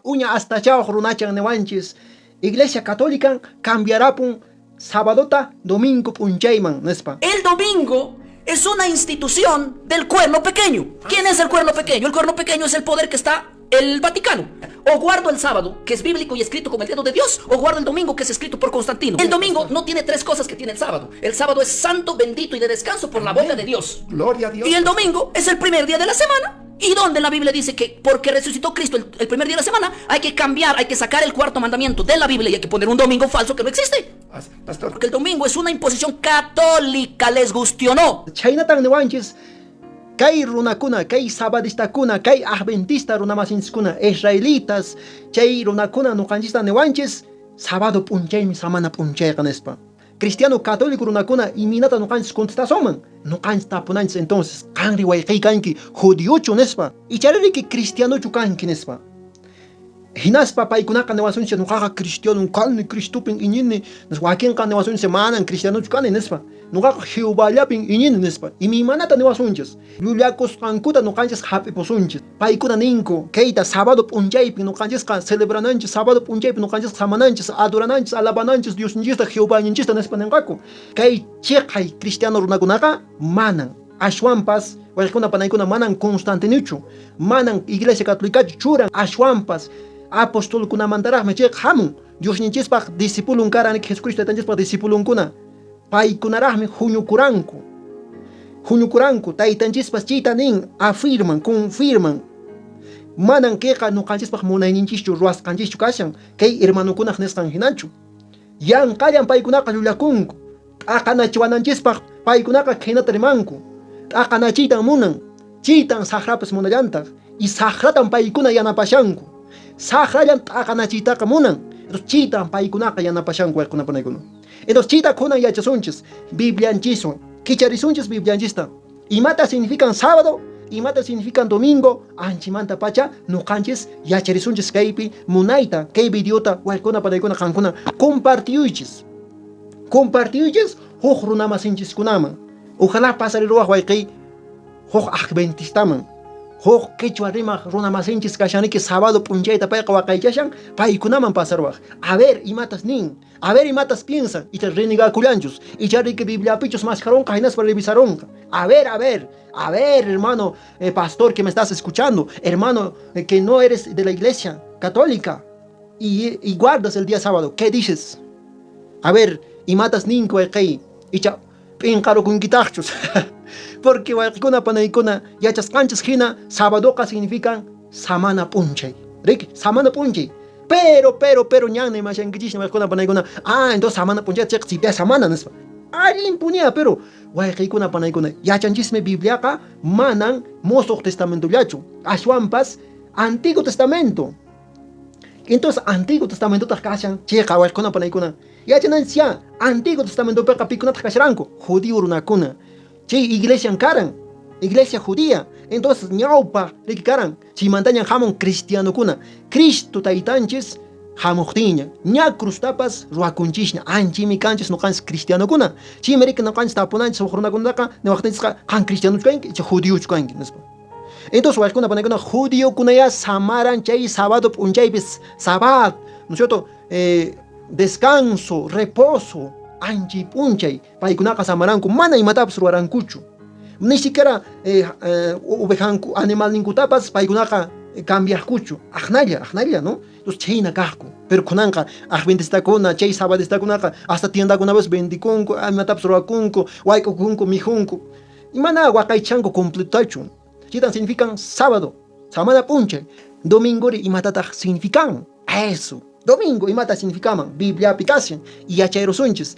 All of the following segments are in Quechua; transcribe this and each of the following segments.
Uña astachawaq runachan niwanchis, Iglesia Católican cambiarapun sabadota domingo p'unchayman, nispa. El domingo es una institución del cuerno pequeño. ¿Quién es el cuerno pequeño? El cuerno pequeño es el poder que está el Vaticano. O guardo el sábado, que es bíblico y escrito con el dedo de Dios, o guardo el domingo, que es escrito por Constantino. El domingo no tiene tres cosas que tiene el sábado. El sábado es santo, bendito y de descanso por la boca de Dios. Gloria a Dios. Y el domingo es el primer día de la semana. ¿Y donde la Biblia dice que porque resucitó Cristo el primer día de la semana, hay que cambiar, hay que sacar el cuarto mandamiento de la Biblia y hay que poner un domingo falso que no existe? Pastor. Porque el domingo es una imposición católica, les guste o no. Chhaynatan niwanchis kay runakuna, kay sabadistakuna, kay adventista runamasinchiskuna, israelitas, chay runakuna nuqanchista niwanchis, sábado p'unchaymi samana p'unchayqa nispa. Cristiano católico runakuna imaynata nuqanchis contestasunman? Nuqanchis tapunanchis entonces, qanri wayqiy kanki judiochu nispa, ichaririki cristianochu kanki nispa. Hinaspa paykunaqa niwasunchis nuqaqa cristianon kani, Cristopin iñini, wakinqa niwasunchis manan cristianochu kani nispa, nuqaqa Jehovallapin iñini nispa, imaymanata niwasunchis. Llullakusqankuta nuqanchis hap'ipusunchis. Paykuna ninku, kayta sábado p'unchaypi nuqanchisqa celebrananchis, sábado p'unchaypi nuqanchisqa samananchis, adorananchis, alabananchis Diosninchista, Jehová-ninchista nispa ninqaku. Kay chiqay cristiano runakunaqa manan. Ashwanpas, wayqikuna panaykuna manan Constantinochu, manan Iglesia Católicachu churan, ashwanpas apostolkunamantaraqmi chayqa hamun. Diosninchispaq discipulon karan, Jesucristo taytanchispaq discipulonkuna. Paykunaraqmi huñukuranku. Huñukuranku, taytanchispas chayta nin, afirman, confirman. Manan kayqa nuqanchispaq munayninchischu, ruwasqanchischu kashan, kay hermanokunaq nisqan hinachu. Yanqallan paykunaqa llullakunku. T'aqanachiwananchispaq paykunaqa khaynata rimanku. T'aqanachiytan munan, chaytan saqrapas munallantaq. Y saqratan paykuna yanapashanku. Saqrallan t'aqanachiytaqa munan. Entonces chaytan paykunaqa yanapashanku wayqikuna panaykuna. Entonces chayta kunan yachasunchis Biblianchiswan. Kicharisunchis Biblianchista. Imata significan sábado, imata significan domingo, anchimantapacha nuqanchis yacharisunchis kaypi munayta, kay videota wayqikuna panaykuna qankuna compartiyuychis. Compartiyuychis huk runamasinchiskunaman. Ojalá pasariruwaq wayqiy huk adventistaman, huk quechua rimaq runamasinchis kashaniki sábado p'unchayta payqa waqaychashan, paykunaman pasaruwaq. A ver imatas nin, a ver imatas piensan, icha renegakullanchus, icha riki Bibliapichus maskharunqa hinaspa revisarunqa. A ver, a ver, a ver, hermano pastor que me estás escuchando, hermano que no eres de la iglesia católica y guardas el día sábado, ¿qué dices? A ver, imatas ninku wayqiy, icha p'inqarukunkitaqchus. Porque wayqikuna panaykuna yachasqanchis hina sabadoqa significan samana p'unchay. Riki, samana p'unchay. Pero, pero, pero ñan nimashankichisña wayqikuna panaykuna, ah, entonces samana p'unchay chayqa chipia samana nispa. Allinpuña, pero wayqikuna panaykuna yachanchismi Bibliaqa manan Mosoq Testamentollachu, ashwanpas Antiguo Testamento. Entonces Antiguo Testamentotaq kashan chayqa wayqikuna panaykuna yachananchisyá Antiguo Testamentopiqa pikunataq kasharanku judío runakuna. Chay iglesian karan, iglesia judía. Entonces ñawpaq riki karan, chaymantañan hamun cristianokuna. Cristo taytanchis hamuqtinña, ña cruztapas ruwakunchisña, anchimi kanchis nuqanchis cristianokuna. Chaymi riki nuqanchis tapunanchis huk runakunataqa niwaqtinchisqa qan cristianochu kanki icha judiochu kanki nispa. Entonces wayqikuna panaykuna judiokunayá samaran chay sábado p'unchaypis, sabbat, ¿no es cierto? Descanso, reposo, anchay p'unchay paykunaqa samaranku, mana imatapas ruwarankuchu. Ni siquiera ovejanku, animalninkutapas paykunaqa cambiaqkuchu, aqnalla, aqnalla, ¿no? Entonces chhayna kaqku. Pero kunanqa adventistakuna, chay sabadistakunaqa hasta tiendakunapas vendikunku, imatapas ruwakunku, wayk'ukunku, mijunku. Mana waqaychanku completachu. Chaytan significan sábado, samana p'unchay. Domingori imatataq significan? Eso. Domingo imata significaman? Bibliapi kashan. Y yachayrusunchis.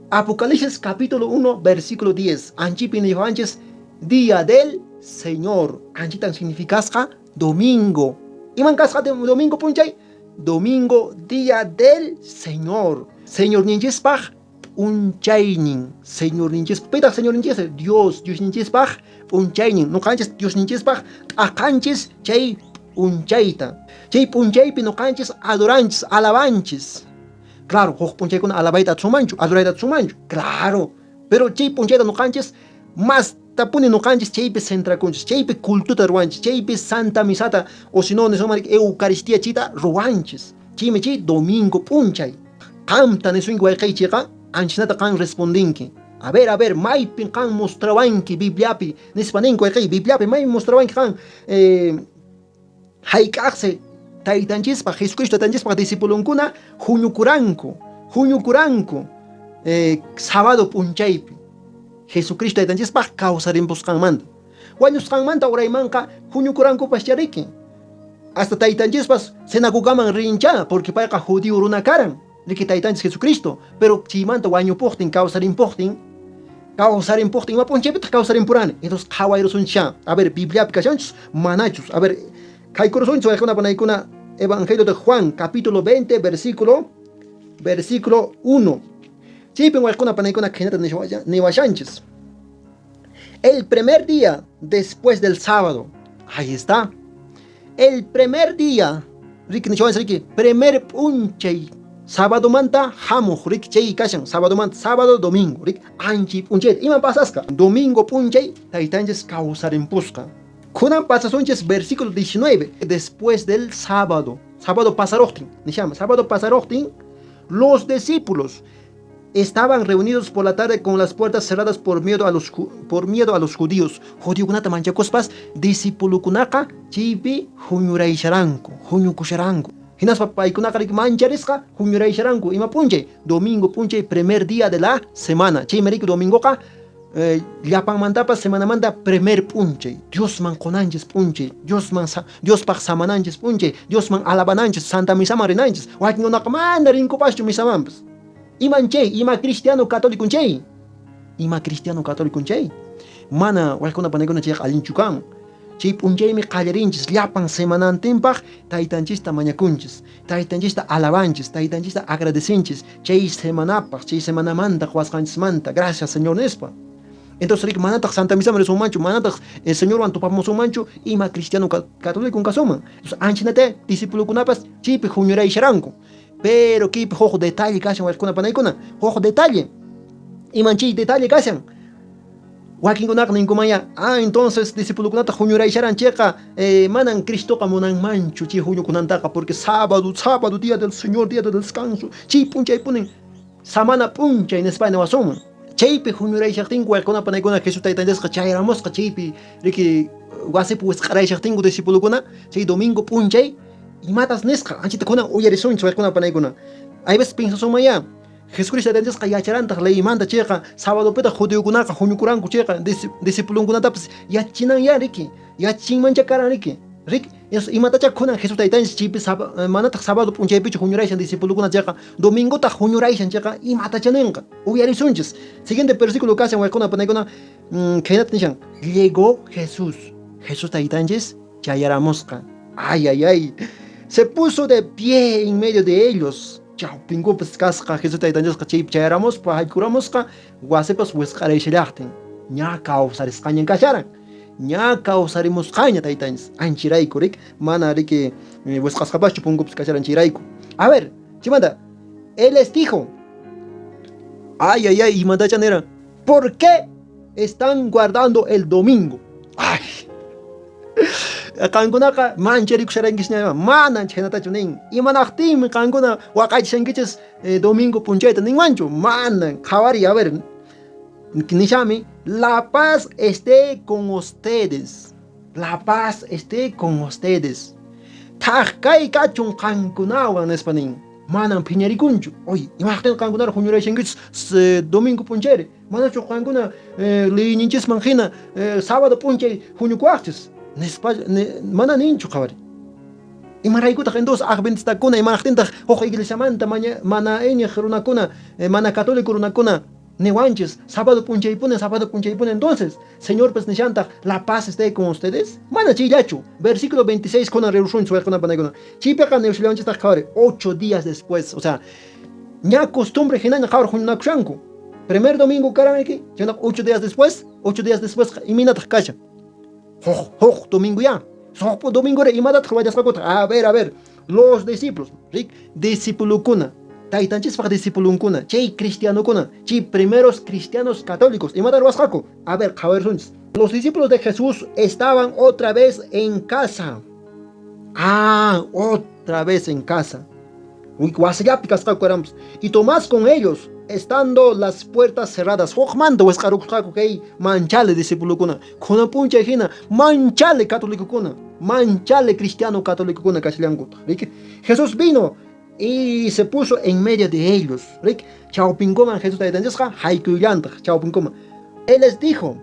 Apocalipsis capítulo 1, versículo 10. Anchipi niwanchis, día del Señor. Anchitan significasqa domingo. Iman kasqa domingo p'unchay? Domingo, día del Señor. Señorninchispaq p'unchaynin. Señorninchispaq. Pitaq Señorninchis? Dios, Diosninchispaq p'unchaynin. Nuqanchis Diosninchispaq t'aqanchis chay p'unchayta. Chay p'unchaypi nuqanchis adoranchis, alabanchis. Claro, huk p'unchaykuna alabayta atusunmanchu, adorayta atusunmanchu. Claro, pero chay p'unchayta nuqanchis más Anchitapuni nuqanchis chaypi centrakunchis, chaypi cultuta ruwanchis, chaypi santa misata o si no nisunman eucaristía chita ruwanchis. Chaymi chay domingo p'unchay. Qamta nisunki wayqeychiqa, anchinata qan respondinki. A ver, a ver, maypin qan mostrawanki Bibliapi nispa ninku wayqey, Bibliapi maypin mostrawanki qan hayk'aqsi taytanchispaq, Jesucristo taytanchispaq discipulonkuna huñukuranku, huñukuranku sábado p'unchaypi Jesucristo taytanchispaq kawsarimpusqanmanta. Wañusqanmanta uraymanqa huñukurankupaschá riki. Hasta taytanchispas sinagogaman rinchá, porque payqa judío runa karan, riki taytanchis Jesucristo, pero chaymanta wañupuqtin, kawsarimpuqtin, kawsarimpuqtin, ima p'unchaypitaq kawsarimpurani? Entonces qhawayrusunchá, a ver, Bibliapi kashanchus, manachus, a ver, haykurusunchis wayqikuna panaykuna, Evangelio de Juan, capítulo 20, versículo 1. Chaypin wayqikuna panaykuna khaynata niwashanchis. El primer día después del sábado. Ahí está. El primer día, riki nishawanchis riki, primer p'unchay sabadomanta hamuq riki chay kashan, sabadomanta, sábado, domingo, riki, anchay p'unchayta. Iman pasasqa? Domingo p'unchay taytanchis kawsarimpusqa. Kunan pasasunchis versículo 19, después del sábado, sábado pasaruqtin, nishama, sábado pasaruqtin, los discípulos estaban reunidos por la tarde con las puertas cerradas por miedo a los judíos. Judiokunata manchakuspas discipulukunaqa chaypi huñuraysharanku, huñukusharanku. Hinaspa paykunaqa riki mancharisqa huñuraysharanku. Ima p'unchay? Domingo p'unchay, primer día de la semana. Chaymi riki domingoqa llapanmantapas semanamanta primer p'unchay. Diosman qunanchis p'unchay, Diosman Diospaq samananchis p'unchay, Diosman alabananchis, Santa Misaman rinanchis. Wakinkunaqa mana rinkupaschu misamanpas. Iman chay, ima cristiano católico chay? Ima cristiano católico chay? Mana wayqikuna panaykuna chayqa allinchu kan. Chay p'unchaymi qallarinchis llapan semanantinpaq taytanchista mañakunchis, taytanchista alabanchis, taytanchista agradecinchis chay semanapaq, chay semanamanta quwasqanchismanta, gracias Señor nispa. Entonces riki manataq Santa Misaman risunmanchu, manataq Señorwan tupamusunmanchu, ima cristiano católico kasunman. Entonces anchinata discipulokunapas chaypi huñuraysharanku. Pero kaypi huk detalle kashan wayqikuna panaykuna, huk detalle. Iman chay detalle kashan? Wakinkunaqa ninkuman ah, entonces discipulokunata huñuraysharan chayqa, manan Cristoqa munanmanchu chay huñukunantaqa, porque sábado, sábado, día del Señor, día del descanso, chay p'unchaypunin samana p'unchay nispa niwasunman. Chaypi huñurayshaqtinku wayqikuna panaykuna Jesús taytanchisqa chayaramusqa chaypi riki wasipi wisq'arayshaqtinku discipulokuna chay domingo p'unchay imatas nisqa anchita kunan uyarisunchis wayqikuna panaykuna. Hay veces piensasunman Jesucristo taytanchisqa yacharantaq leymanta chayqa sabadopitaq judiokunaqa huñukuranku chayqa discipulonkunatapas yachinan ya riki, yachinmancha karan riki. Riki, imatacha kunan Jesús taytanchis chaypi manataq sábado p'unchaypichu huñurayshan discipulokuna chayqa domingotaq huñurayshan chayqa imatacha ninqa. Uyarisunchis. Siguiente versículo kashan wayqikuna panaykuna khaynata nishan, llegó Jesús. Jesús taytanchis chayaramusqa. Ay, ay, ay. Se puso de pie en medio de ellos. Chawpinkupas kasqa Jesús taytanchisqa chaypi chayaramuspa haykuramusqa wasipas wisq'arayshallaqtin. Ña kawsarisqañan kasharan. Ña kawsarimusqaña taytanchis. Anchirayku rik, mana riki wisq'asqapaschu punkupas kasharan chayrayku. A ver, chaymanta, él les dijo, ay, ay, ay, imatacha niran, ¿por qué están guardando el domingo? Ay, qankunaqa mancharikusharankichis manan chhaynatachu nin. Imanaqtinmi qankuna waqaychishankichis domingo p'unchayta ninmanchu? Manan, qhawariy, a ver, nishami, la paz esté con ustedes. La paz esté con ustedes. Thak kay kachun qankunawan nispa nin. Manan phiñarikunchu. Oye, imaqtin qankunara huñurayshankichis domingo p'unchayri? Manachu qankuna leyninchisman hina sábado p'unchay huñukuwaqchis? Nispa mana ninchu qhawari. Imaraykutaq entonces adventistakuna imanaqtintaq huk iglesiamanta mana iñiq runakuna, mana católico runakuna niwanchis sábado p'unchaypuni, sábado p'unchaypuni entonces Señorpas nishantaq la paz esté con ustedes? Mana chayllachu. Versículo 26 kunan rirusunchis wayqikuna panaykuna. Chaypiqa niwashallawanchistaq qhawari 8 días después, o sea, ña costumbre hinaña qhawar huñunakushanku. Primer domingo karan riki, chaynaqa 8 días después, 8 días después imaynataq kashan? Huk, huk domingo ya. Huk domingo imatataq ruwallasqakutaq? A ver, a ver, los discípulos, rik, discipulokuna, taytanchispaq discipulonkuna, chay cristianokuna, chay primeros cristianos católicos, imatan ruwasqaku? A ver, qhawarisunchis. Los discípulos de Jesús estaban otra vez en casa. Ah, otra vez en casa. Wasillapi kasqaku karanpas. Y Tomás con ellos, estando las puertas cerradas. Hukmanta wisq'arukusqaku kay manchale discipulokuna. Kunan p'unchay hina manchale católicokuna, manchale cristiano católicokuna kashallankutaq. Riki? Jesús vino y se puso en medio de ellos. Riki? Chawpinkuman Jesús taytanchisqa haykuyllantaq chawpinkuman. Él les dijo,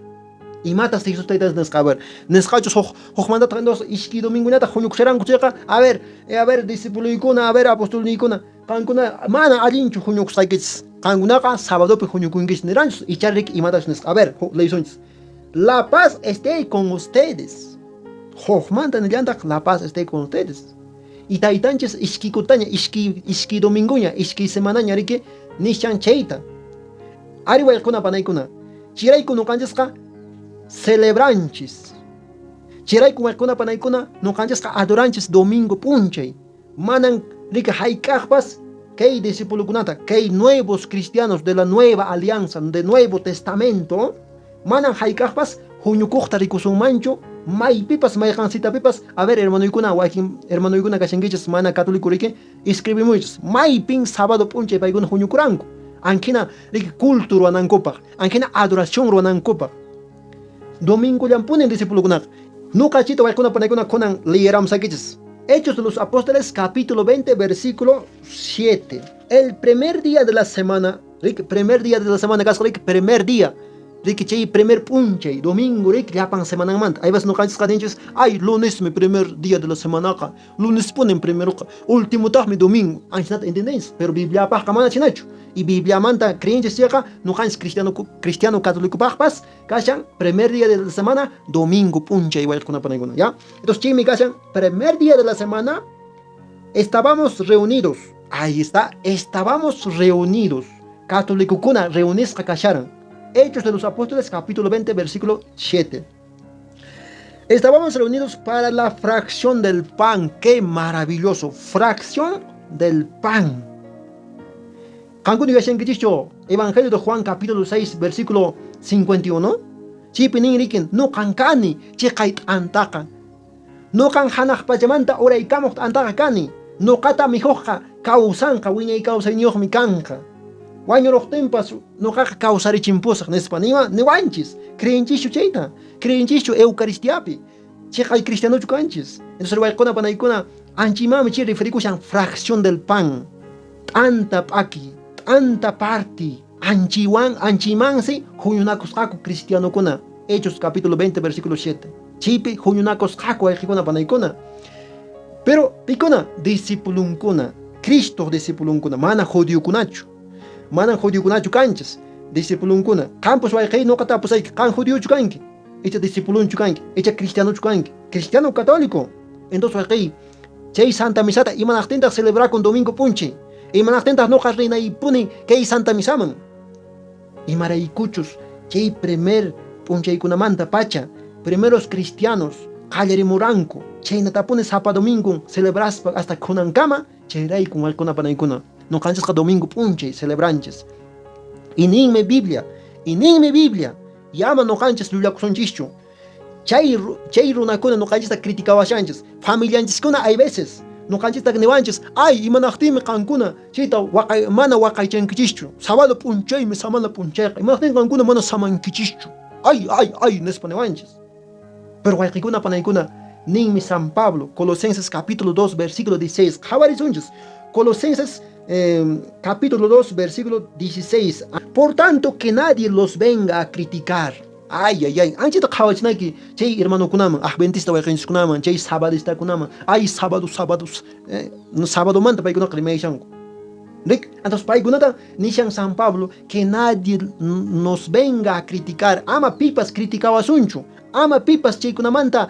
imatas Jesús taytanchis nisqa? A ver, nisqachus huk hukmantataq entonces iskay dominguñataq huñukusharanku chayqa, a ver discipuloykuna, a ver apostolniykuna, qankuna mana allinchu huñukusqaykichis. Qankunaqa sabadopi huñukunkichis niranchus, icha riki imatachus nisqa. A ver, leysunchis. La paz esté con ustedes. Hukmanta nillantaq la paz esté con ustedes. Y taytanchis iskikutaña, iski iski dominguña, iski semanaña riki nishan chayta. Ari wayqikuna panaykuna, chayrayku nuqanchisqa celebranchis. Chayrayku wayqikuna panaykuna nuqanchisqa adoranchis domingo p'unchay. Manan riki hayk'aqpas kay discipulokunata, kay nuevos cristianos de la nueva alianza, de Nuevo Testamento, manan hayk'aqpas huñukuqta rikusunmanchu maypipas mayqansitapipas. A ver, hermanoykuna, wakin hermanoykuna kashankichis mana católico riki, escribimuychis maypin sábado p'unchay paykuna huñukuranku ankhina riki culto ruwanankupaq, ankhina adoración ruwanankupaq. Domingollampuni discipulokunaqa. Nuqachita wayqikuna panaykuna kunan leyeramsaykichis. Hechos de los Apóstoles capítulo 20 versículo 7. El primer día de la semana, riki, primer día de la semana kasqa riki, primer día. Riki chay primer p'unchay, domingo riki llapan semananmanta. Hay veces nuqanchis ninchis, ay, lunesmi primer día de la semanaqa. Lunes punin primeroqa, ultimotaqmi domingo. Anchinata entendéis, pero Bibliapaqqa mana chhaynachu. Y Bibliamanta creenchis chayqa nuqanchis cristiano cristiano católicopaqpas kashan primer día de la semana domingo p'unchay wayqikuna panaykuna, ¿ya? Entonces chaymi kashan primer día de la semana estábamos reunidos. Ahí está, estábamos reunidos. Católicokuna reunisqa kasharan. Hechos de los Apóstoles capítulo 20 versículo 7. Estábamos reunidos para la fracción del pan. ¡Qué maravilloso! Fracción del pan. Qankuna yuyashankichischu Evangelio de Juan capítulo 6 versículo 51. Chaypi nin riki nuqan kani chiqay t'antaqa. Nuqan hanaq pachamanta uraykamuq t'antaqa kani. Nuqata mikhuqqa kawsanqa wiñay kawsayniyuqmi kanqa. Wañuruqtinpas nuqaqa kawsarichimpusaq nispa niwa niwanchis. Creenchischu chayta? Creenchischu Eucaristiapi? Chiqay cristianochu kanchis? Entonces wayqikuna panaykuna anchimanmi chay referikushan fracción del pan. T'anta p'aki, t'anta parti, anchiwan anchimansi huñunakusqaku cristianokuna. Hechos capítulo 20 versículo 7. Chaypi huñunakusqaku wayqikuna panaykuna. Pero pikuna discipulunkuna, Cristo discipulunkuna, mana judiokunachu. Mana judiokunachu kanchis, discipulunkuna. Qanpus wayqiy nuqa tapusayki, qan judiochu kanki? Icha discipulunchu kanki? Icha cristianochu kanki? Cristiano católico. Entonces wayqiy, chay Santa Misata imanaqtintaq celebrakun domingo p'unchay? Imanaqtintaq nuqa rinaypuni kay Santa Misaman? Imaraykuchus chay primer p'unchaykunamanta pacha primeros cristianos qallarimuranku chaynatapuni sapa domingo celebraspa hasta kunankama. Chayraykun wayqikuna panaykuna nuqanchisqa domingo p'unchay celebranchis. Y ninmi Biblia, y ninmi Biblia, ama nuqanchis llullakusunchischu. Chay runakuna nuqanchista criticawashanchis, familianchiskuna hay veces nuqanchista niwanchis, ay, imanaqtinmi qankuna chayta waqay mana waqaychankichischu. Sábado p'unchaymi samana p'unchayqa. Imanaqtin qankuna mana samankichischu. Ay, ay, ay, nispa niwanchis. Pero wayqikuna panaykuna ninmi San Pablo, Colosenses capítulo 2 versículo 16. Qhawarisunchis. Colosenses capítulo 2 versículo 16. Por tanto, que nadie los venga a criticar. Ay, ay, ay. Anchita qhawachinayki chay hermanokunaman, adventista wayqinchiskunaman, chay sabadistakunaman. Ay, sábado, sábado, sábadomanta paykunaqa rimayshanku. Rik, entonces paykunata nishan San Pablo que nadie nos venga a criticar. Ama pipas criticawasunchu. Ama pipas chaykunamanta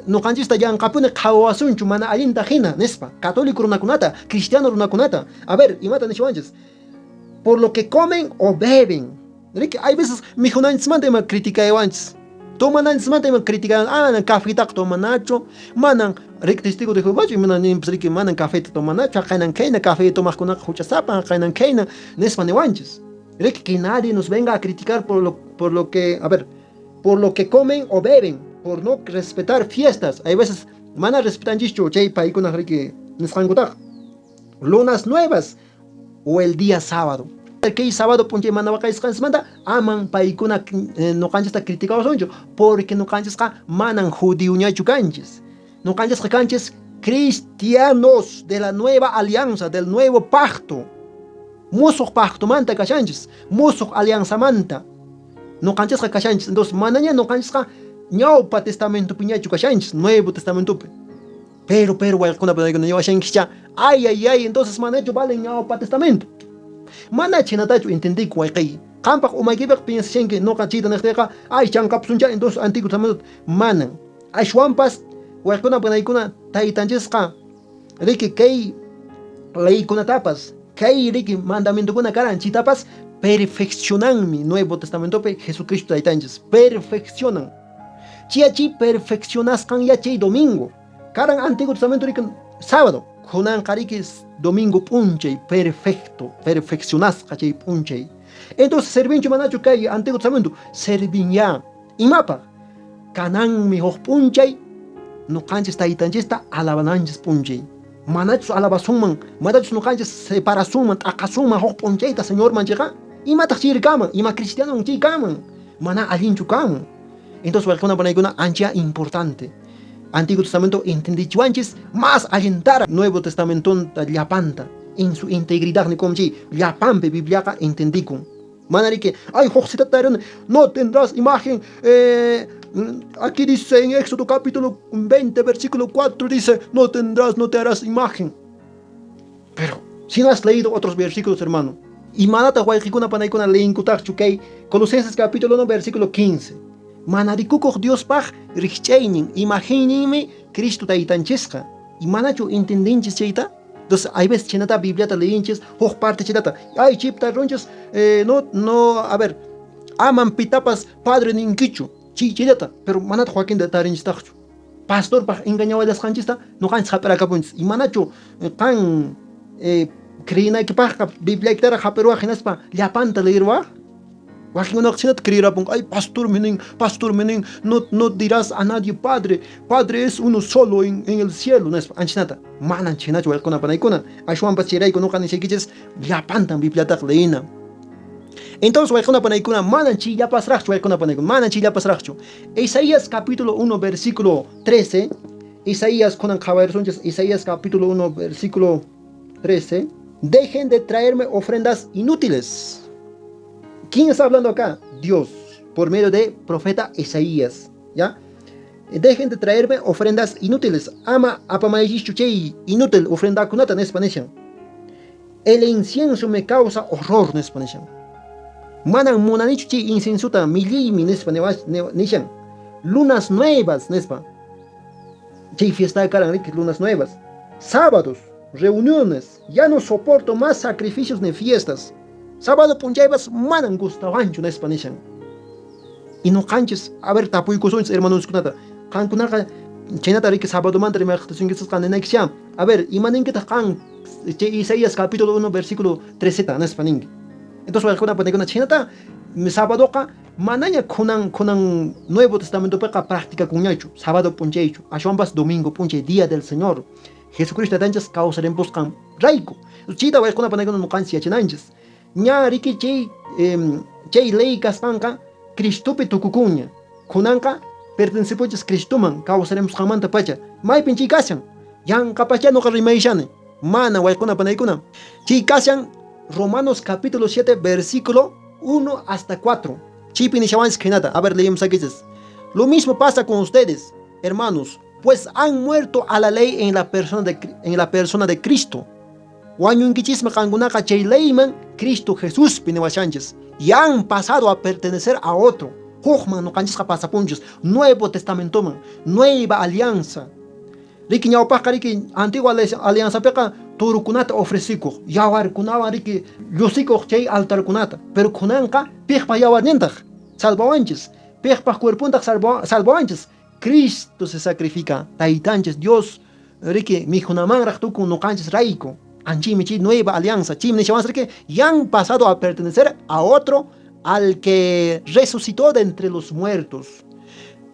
nuqanchista yanqapuni qhawawasunchu mana allinta hina nispa. Católico runakunata, cristiano runakunata. A ver, imata nishawanchis. Por lo que comen o beben. Rik, hay veces mikhunanchismanta ima criticawanchis. Tomananchismanta ima criticawan. Ah, cafetaqa tomanachu. Manan rik testigo de Jehová, mana ninpas riki manan cafeta tomanachu, haqaynan khayna café tomaqkunaqa huchasapa, haqaynan khayna nispa niwanchis. Rik, que nadie nos venga a criticar por lo que, a ver, por lo que comen o beben. Por lo que comen o beben, por no respetar fiestas. Hay veces mana respetanchischu chay paykunaq riki nisqankutaqa. Lunas nuevas o el día sábado. Kay sábado p'unchay mana waqaysqanchismanta aman paykuna noqanchista criticawasunchu, porque noqanchisqa manan judioñachu kanchis. Noqanchisqa kanchis cristianos de la nueva alianza, del nuevo pacto. Musuq pactomanta kashanchis, musuq alianzamanta. Noqanchisqa kashanchis. Entonces, manaña noqanchisqa ñawpa testamentopiñachu kashanchis, Nuevo Testamentopi. Pero, wayqikuna panaykuna niwashankischa, ay, ay, ay, entonces manachu valen ñawpa testamento. Mana chhaynatachu entendikun, wayqiy. Qampaq umaykipiqa piensashanki noqa chayta niqtiyqa, ay, chankapusuncha, entonces Antiguo Testamento. Manan. Ashwanpas, wayqikuna panaykuna, taytanchisqa, riki kay leykunatapas, kay riki mandamientokuna karan, chaytapas perfeccionanmi Nuevo Testamentopi Jesucristo taytanchis. Perfeccionan. Chay perfeccionasqan ya chay domingo. Karan Antiguo Testamento riki sábado. Kunanqa riki domingo p'unchay perfecto, perfeccionasqa chay p'unchay. Entonces servinchu manachu kay Antiguo Testamento? Servin ya. Imapaq? Kananmi huk p'unchay noqanchis taytanchista alabananchis p'unchay. Manachus alabasunman, manachus noqanchis separasunman, t'aqasunman huk p'unchayta Señorman chayqa, imataq chayri kanman? Ima cristianon chay kanman? Mana allinchu kanman. Entonces wayqikuna panaykuna ancha importante. Antiguo Testamento entendichiwanchis más allintara Nuevo Testamentonta llapanta en su integridad nikum chay llapanpi Bibliaqa entendikun. Mana riki, ay, huk citata tariruni, no tendrás imagen, aquí dice en Éxodo capítulo 20, versículo 4, dice, no tendrás, no te harás imagen. Pero, si no has leído otros versículos, hermano, y manataq wayqikuna panaykuna leyinkutaqchu kay Colosenses capítulo 1, versículo 15. Mana rikukuq Diospaq rikch'aynin, imagenninmi Cristo taytanchisqa. Y manachu entendinchis chayta? Entonces, hay veces chhaynata Bibliata leyinchis, huk parte chhaynata. Ay, chipta runchis, no, no, a ver, aman pitapas padre ninkichu, chay chayllata, pero manataq wakinta tarinchistaqchu. Pastorpaq engañawallasqanchista noqanchis hap'irakapunchis. Y manachu qan creyinaykipaqqa Bibliaykitaraq hap'iruwaq hinaspa llapanta leyiruwaq? Wakinkunaqa chhaynata creirapunku. Ay, pastormi nin, no, no dirás a nadie padre, padre es uno solo en el cielo, nispa. Anchhaynata. Manan chhaynachu wayqikuna panaykuna. Ashwanpas chayrayku noqa nishaykichis llapantan Bibliataqa leyina. Entonces, wayqikuna panaykuna, manan chayllapasraqchu, wayqikuna panaykuna, manan chayllapasraqchu. Isaías capítulo 1, versículo 13. Isaías, kunan qhawarirsunchis, Isaías capítulo 1, versículo 13. Dejen de traerme ofrendas inútiles. ¿Quién está hablando acá? Dios, por medio de profeta Isaías, ¿ya? Dejen de traerme ofrendas inútiles. Ama apamaychischu chay inútil ofrendakunata nispa nishan. El incienso me causa horror nispa nishan. Manan munanichu chay inciensota millaymi nispa nishan. Lunas nuevas nispa. Chay fiesta karan riki lunas nuevas. Sábados, reuniones. Ya no soporto más sacrificios ni fiestas. Sábado p'unchaypas manan gustawanchu nispa nishan. Y noqanchis, a ver, tapuykusunchis hermanoskunata. Qankunaqa chhaynata riki sábadomanta rimaqtasunkichisqa ninaykisha. A ver, imaninkitaq qan chay Isaías capítulo 1 versículo 13 nispa ninki. Entonces wayqikuna panaykuna chhaynata sábadoqa manaña kunan Nuevo Testamentopiqa practicakunñachu, sábado p'unchaychu, ashwanpas domingo p'unchay, día del Señor. Jesucristo taytanchis kawsarimpusqan rayku. Chayta wayqikuna panaykuna noqanchis yachananchis. Ña riki chay ley kasqanqa Cristopi tukukunña. Kunanqa pertenecepunchis Cristoman kawsarimusqanmanta pacha. Maypin chay kashan? Yanqapacha noqa rimayshani. Mana wayqikuna panaykuna. Chay kashan Romanos capítulo 7 versículo 1 hasta 4. Chaypi nishawanchis khaynata. A ver, leemos aquí. Lo mismo pasa con ustedes, hermanos, pues han muerto a la ley en la persona de Cristo. Wañunkichismi qankunaqa chay leyman Cristo Jesuspi niwashanchis. Y han pasado a pertenecer a otro. Hukman noqanchisqa pasapunchis. Nuevo Testamentoman, nueva alianza. Riki ñawpaqqa riki antigua alianzapiqa turukunata ofrecikuq, yawarkunawan riki llusikuq chay altarkunata. Pero kunanqa piqpa yawarnintaq salvawanchis, piqpa cuerpontaq salvawanchis. Cristo se sacrifica, taytanchis Dios riki mikhunamanraq tukun noqanchis rayku. Anchimi chay nueva alianza, chaymi nishawanchis riki ya han pasado a pertenecer a otro Al que resucitó de entre los muertos.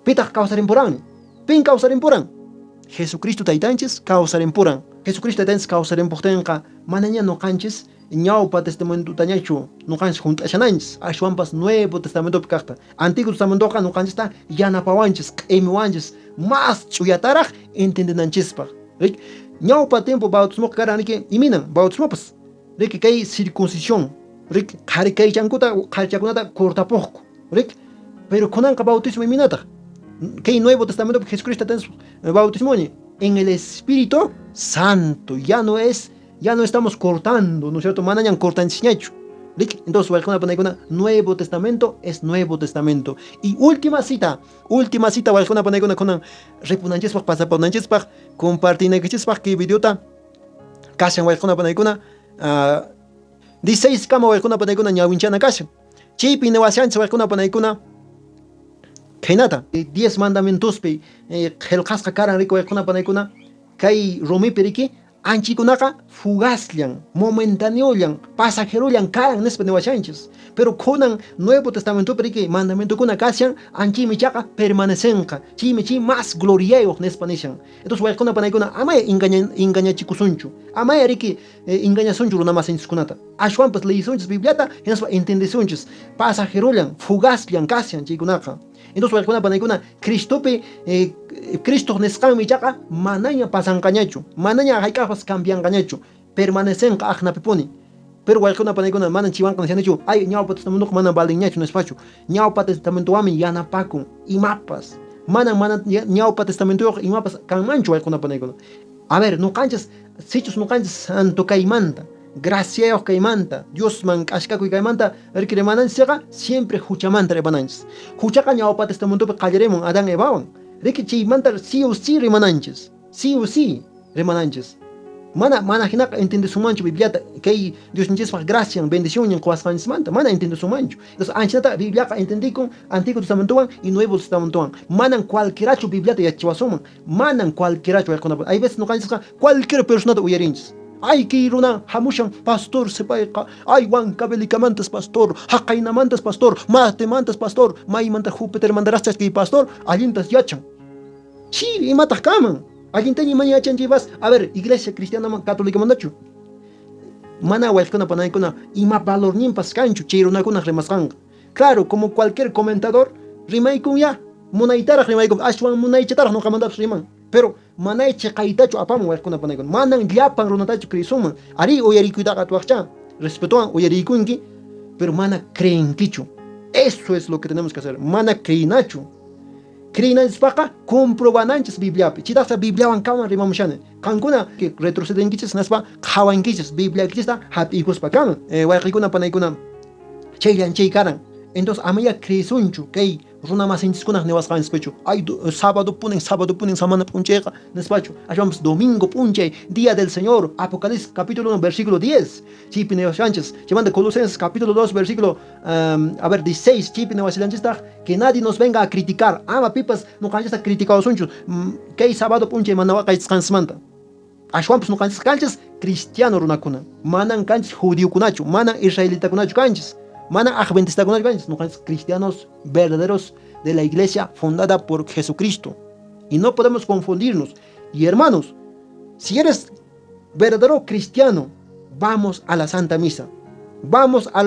Pitaq kawsarimpuranri? Pin kawsarimpuran? Jesucristo taytanchis kawsarimpuran. Jesucristo taytanchis kawsarimpuqtinqa manaña nuqanchis ñawpa testamentutañachu nuqanchis hunt'ashananchis, ashwanpas Nuevo Testamentopi kaqta. Antiguo Testamentoqa nuqanchista yanapawanchis, q'imiwanchis mas ch'uyataraq entiendenanchispaq. Riki? Ñawpa tiempo bautismoqa karan riki iminan bautismopas. Riki kay circuncisión, riki qhari kaychankuta qharichakunata cortapuqku. Riki? Pero kunanqa bautismo iminataq? Kay Nuevo Testamentopi Jesucristo taytanchis bautismoñi en el Espíritu Santo. Ya no es, ya no estamos cortando, ¿no es cierto? Manañan cortanchisñachu. Riki? Entonces, wayqikuna panaykuna, Nuevo Testamento es Nuevo Testamento. Y última cita, última cita, wayqikuna panaykuna, kunan ripunanchispaq, pasapunanchispaq, compartinaykichispaq kay videota kashan wayqikuna panaykuna, 16 kama wayqikuna panaykuna ñawinchana kashan. Chaypi niwashanchis wayqikuna panaykuna khaynata. 10 mandamientospi qhelqasqa karan riki wayqikuna panaykuna, kay rumipi riki anchikunaqa fugasllan, momentaneollan, pasajerollan karan nispa niwashanchis. Pero kunan Nuevo Testamentopi riki mandamientokuna kashan, anchaymi ichaqa permanecenqa, chaymi chay mas gloriayuq nispa nishan. Entonces wayqikuna panaykuna amaya engañachikusunchu, amaya riki engañasunchu runamasinchiskunata. Ashwanpas leyisunchis Bibliata hinaspa entendesunchis pasajerollan, fugasllan kashan chaykunaqa. Entonces wayqikuna panaykuna Cristopi Cristoq nisqanmi ichaqa manaña pasanqañachu, manaña hayk'aqpas cambianqañachu, permanecenqa aqnapipuni. Pero wayqikuna panaykuna manan chaywanqa nishanichu, ay ñawpa testamentoqa manan valenñachu nispachu. Ñawpa testamentowanmi yanapakun imapas. Manan mana ñawpa testamentoyuq imapas kanmanchu wayqikuna panaykuna. A ver, nuqanchis sichus nuqanchis santo kaymanta, graciayuq kaymanta, Diosman k'ashkakuy kaymanta riki rimananchis chayqa siempre huchamanta rimananchis. Huchaqa ñawpa testamentopi qallarimun Adán Evawan. Riki chaymanta sí o sí rimananchis. Sí o sí rimananchis. Mana mana hinaqa entendesunmanchu Bibliata kay Diosninchispaq gracian, bendicionnin quwasqanchismanta, mana entendesunmanchu. Entonces anchanata Bibliaqa entendikun Antiguo Testamentowan y Nuevo Testamentowan. Manan cualquierachu Bibliata yachachiwasunman. Manan cualquierachu wayqikuna. Hay veces nuqanchisqa cualquier personata uyarinchis. Ay, kay runa hamushan pastor sepayqa. Ay, Huancavelicamantas pastor, haqaynamantas pastor, Martemantas pastor, maymanta Jupitermantaraqchas kay pastor, allintas yachan. Sí, imataq kanman? Allintaña imaña yachanchikpas. A ver, iglesia cristiana católicamantachu? Mana wayqikuna panaykuna ima valorninpas kanchu chay runakunaq rimasqanqa. Claro, como cualquier comentador, rimaykun ya, munaytaraq rimaykun, ashwan munaychataraq nuqamantapas riman. Pero manay chiqaytachu apamun wayqikuna panaykuna. Manan llapan runatachu creesunman. Arí, uyarikuytaqa atuwaqchá, respetowan uyarikunki, pero mana creenkichu. Eso es lo que tenemos que hacer. Mana creinachu. Creenanchispaqqa comprobananchis Bibliapi. Chaytaqsa Bibliawan kaman rimamushani. Qankuna retrocedenkichis hinaspa qhawankichis Bibliaykichista hap'iykuspa kaman. Wayqikuna panaykuna chayllan chay karan. Entonces amaya creesunchu kay runa masinchiskunaq niwasqanchispichu. Ay, sábado punin, sábado punin samana p'unchayqa nispachu. Ashwanpas domingo p'unchay, día del Señor, Apocalipsis capítulo 1 versículo 10. Chaypi niwashanchis. Chaymanta Colosenses capítulo 2 versículo a ver 16 chaypi niwashallanchistaq que nadie nos venga a criticar. Ama pipas nuqanchista criticawasunchu kay sábado p'unchay mana waqaychisqanchismanta. Ashwanpas nuqanchis kanchis cristiano runakuna. Manan kanchis judiokunachu, manan israelitakunachu kanchis, manan adventistakunachu kanchis. Nuqanchis cristianos verdaderos de la iglesia fundada por Jesucristo. Y no podemos confundirnos. Y hermanos, si eres verdadero cristiano, vamos a la Santa Misa. Vamos a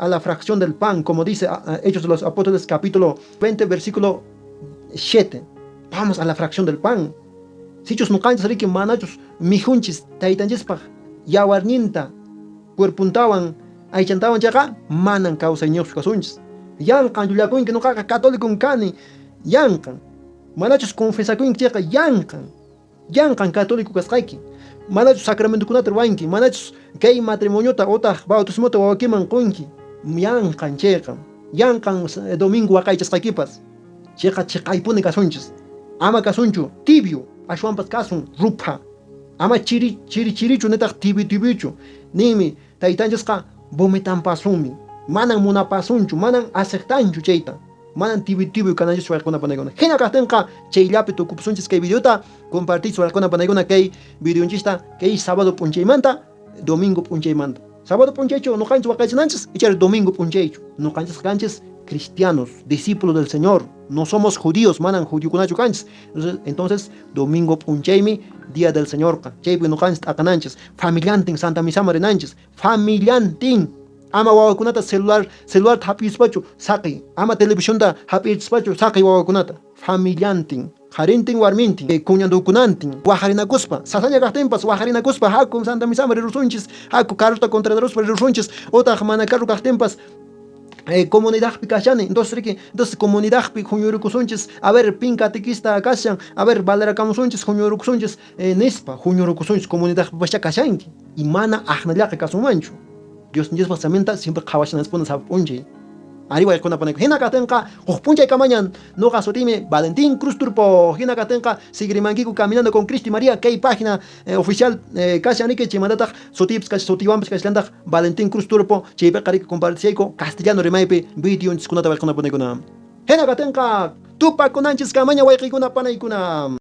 la fracción del pan, como dice Hechos de los Apóstoles capítulo 20, versículo 7. Vamos a la fracción del pan. Sichus nuqanchis riki manachus mijunchis taytanchispaq yawarninta cuerpuntawan aychantawan chayqa manan kawsayñuqchu kasunchis. Yanqan llullakunki nuqaqa católico kani. Yanqan. Manachus confesakunki chayqa yanqan. Yanqan católico kasqayki. Manachus sacramentokunata ruwanki, manachus kay matrimoniota otaq bautismota wawakiman qunki. Yanqan chayqa. Yanqan domingo waqaychasqaykipas. Chayqa chiqaypuni kasunchis. Ama kasunchu tibio, ashwanpas kasun rupha. Ama chiri chiri chirichu nitaq tibio tibiochu. Ninmi taytanchisqa vomitanpasunmi. Manan munapasunchu, manan aceptanchu chayta. Manan tibio tibio kananchischu wayqikuna panaykuna. Hina kaqtinqa chayllapi tukupusunchis kay videota, compartiychis wayqikuna panaykuna kay videonchista kay sábado p'unchaymanta, domingo p'unchaymanta. Sábado p'unchaychu nuqanchis waqaychananchis, ichari domingo p'unchaychu. Nuqanchis kanchis cristianos, discípulos del Señor. No somos judíos, manan judiokunachu kanchis. Entonces, domingo p'unchaymi día del Señorqa. Chaypi nuqanchis t'aqananchis, familiantin Santa Misaman rinanchis, familiantin. Ama wawakunata celular celularta hap'ichispachu saqi, ama televisionta hap'ichispachu saqi wawakunata. Familiantin, qharintin warmintin, kuñandukunantin, waqarinakuspa, sasaña kaqtinpas waqarinakuspa haku Santa Misaman rirusunchis, haku carrota contrataruspa rirusunchis, utaq mana carro kaqtinpas comunidadpi kashani, entonces riki, entonces comunidadpi huñurukusunchis, a ver pin catequista kashan, a ver valerakamusunchis, huñurukusunchis, nispa, huñurukusunchis comunidadpipaschá kashanki, y mana aqnallaqa kasunmanchu. Diosninchispaq saminta siempre qhawashananchispuni sapa p'unchay. Ari wayqikuna panaykuna. Hina kaqtinqa huk p'unchay kamañan nuqa sutiymi Valentín Cruz Turpo. Hina kaqtinqa seguirimankiku Caminando con Cristo y María kay página oficial kashan riki chaymantataq sutiypis kashan sutiywanpis kashallantaq Valentín Cruz Turpo chaypiqa riki compartishayku castellano rimaypi videonchiskunata wayqikuna panaykuna. Hina kaqtinqa tupakunanchis kamaña wayqikuna panaykuna.